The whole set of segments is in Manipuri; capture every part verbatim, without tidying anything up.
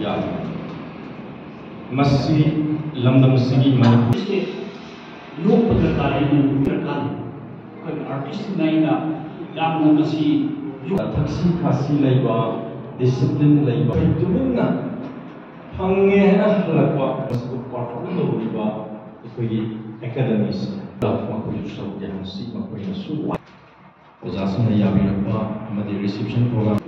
ꯌꯥꯏ꯫ ꯃꯁꯤ ꯂꯝꯗꯝ ꯑꯁꯤꯒꯤ ꯃꯅꯤꯄꯨꯔ ꯂꯣꯛꯄ ꯗꯔꯀꯥꯔ ꯂꯩ, ꯎꯕ ꯗꯔꯀꯥꯔ ꯂꯩ꯫ ꯑꯩꯈꯣꯏ ꯑꯥꯔꯇꯤꯁꯁꯤꯡꯅ ꯑꯩꯅ ꯌꯥꯝꯅ ꯃꯁꯤ ꯊꯛꯁꯤ ꯈꯥꯁꯤ ꯂꯩꯕ, ꯗꯤꯁꯤꯄ꯭ꯂꯤꯟ ꯂꯩꯕ, ꯑꯩꯈꯣꯏ ꯇꯨꯃꯤꯟꯅ ꯐꯪꯉꯦ ꯍꯥꯏꯅ ꯍꯜꯂꯛꯄ, ꯃꯁꯤꯕꯨ ꯄꯔꯐꯣꯔꯝ ꯇꯧꯔꯤꯕ ꯑꯩꯈꯣꯏꯒꯤ ꯑꯦꯀꯥꯗꯃꯤꯁꯤꯡ, ꯃꯈꯣꯏꯁꯨ ꯁꯔꯨꯛ ꯌꯥꯍꯟꯁꯤ꯫ ꯃꯈꯣꯏꯅꯁꯨ ꯑꯣꯖꯥꯁꯤꯡꯅ ꯌꯥꯕꯤꯔꯛꯄ ꯑꯃꯗꯤ ꯔꯤꯁꯦꯞꯁꯟ ꯄ꯭ꯔꯣꯒ꯭ꯔꯥꯝ꯫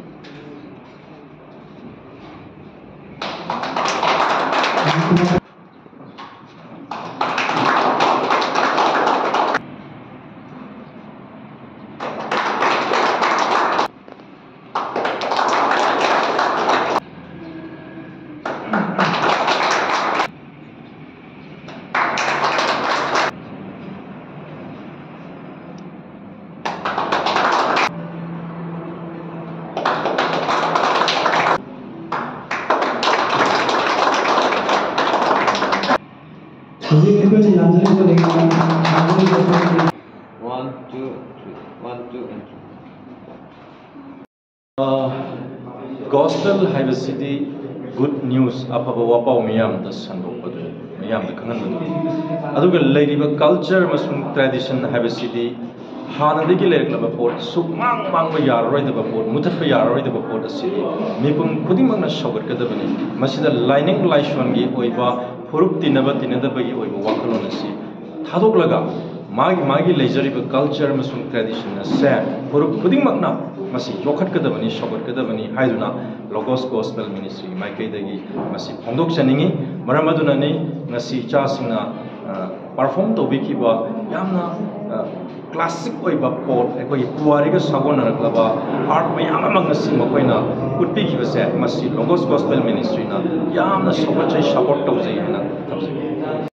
ꯍꯧꯖꯤꯛ ꯑꯩꯈꯣꯏꯅ ꯌꯥꯝꯖꯔꯤꯕ ꯂꯩꯉꯥꯛ ꯌꯥꯝꯖꯔꯤꯕ One, two, three. One, two, and three. Gospel ꯍꯥꯏꯕꯁꯤꯗꯤ ꯒꯨꯗ ꯅ꯭ꯌꯨꯁ, ꯑꯐꯕ ꯋꯥꯄꯥꯎ ꯃꯤꯌꯥꯝꯗ ꯁꯟꯗꯣꯛꯄꯗꯨ, ꯃꯤꯌꯥꯝꯗ ꯈꯪꯍꯟꯕꯗꯨ꯫ ꯑꯗꯨꯒ ꯂꯩꯔꯤꯕ ꯀꯜꯆꯔ ꯑꯃꯁꯨꯡ ꯇ꯭ꯔꯦꯗꯤꯁꯟ ꯍꯥꯏꯕꯁꯤꯗꯤ ꯍꯥꯟꯅꯗꯒꯤ ꯂꯩꯔꯛꯂꯕ ꯄꯣꯠ, ꯁꯨꯛꯃꯥꯡ ꯃꯥꯡꯕ ꯌꯥꯔꯔꯣꯏꯗꯕ ꯄꯣꯠ, ꯃꯨꯊꯠꯄ ꯌꯥꯔꯔꯣꯏꯗꯕ ꯄꯣꯠ ꯑꯁꯤꯗꯤ ꯃꯤꯄꯨꯝ ꯈꯨꯗꯤꯡꯃꯛꯅ ꯁꯧꯒꯠꯀꯗꯕꯅꯤ꯫ ꯃꯁꯤꯗ ꯂꯥꯏꯅꯤꯡ ꯂꯥꯏꯁꯣꯟꯒꯤ ꯑꯣꯏꯕ, ꯐꯨꯔꯨꯞ ꯇꯤꯟꯅꯕ ꯇꯤꯟꯅꯗꯕꯒꯤ ꯑꯣꯏꯕ ꯋꯥꯈꯜꯂꯣꯟ ꯑꯁꯤ ꯊꯥꯗꯣꯛꯂꯒ ꯃꯥꯒꯤ ꯃꯥꯒꯤ ꯂꯩꯖꯔꯤꯕ ꯀꯜꯆꯔ ꯑꯃꯁꯨꯡ ꯇ꯭ꯔꯦꯗꯤꯁꯟ ꯑꯁꯦ ꯐꯨꯔꯨꯞ ꯈꯨꯗꯤꯡꯃꯛꯅ ꯃꯁꯤ ꯌꯣꯛꯈꯠꯀꯗꯕꯅꯤ, ꯁꯧꯒꯠꯀꯗꯕꯅꯤ ꯍꯥꯏꯗꯨꯅ ꯂꯣꯒꯣꯁ ꯒꯣꯁꯄꯦꯜ ꯃꯤꯅꯤꯁꯇ꯭ꯔꯤꯒꯤ ꯃꯥꯏꯀꯩꯗꯒꯤ ꯃꯁꯤ ꯐꯣꯡꯗꯣꯛꯆꯅꯤꯡꯏ꯫ ꯃꯔꯝ ꯑꯗꯨꯅꯅꯤ ꯉꯁꯤ ꯏꯆꯥꯁꯤꯡꯅ, ꯑ, ꯄꯔꯐꯣꯔꯝ ꯇꯧꯕꯤꯈꯤꯕ ꯌꯥꯝꯅ, ꯑ, ꯀ꯭ꯂꯥꯁꯤꯛ ꯑꯣꯏꯕ ꯄꯣꯠ, ꯑꯩꯈꯣꯏꯒꯤ ꯄꯨꯋꯥꯔꯤꯒ ꯁꯥꯒꯣꯟꯅꯔꯛꯂꯕ ꯑꯥꯔꯠ ꯃꯌꯥꯝ ꯑꯃ ꯉꯁꯤ ꯃꯈꯣꯏꯅ ꯎꯠꯄꯤꯈꯤꯕꯁꯦ, ꯃꯁꯤ ꯂꯣꯒꯣꯁ ꯒꯣꯁꯄꯦꯜ ꯃꯤꯅꯤꯁꯇ꯭ꯔꯤꯅ ꯌꯥꯝꯅ ꯁꯧꯒꯠꯆꯩ, ꯁꯄꯣꯔꯠ ꯇꯧꯖꯩ꯫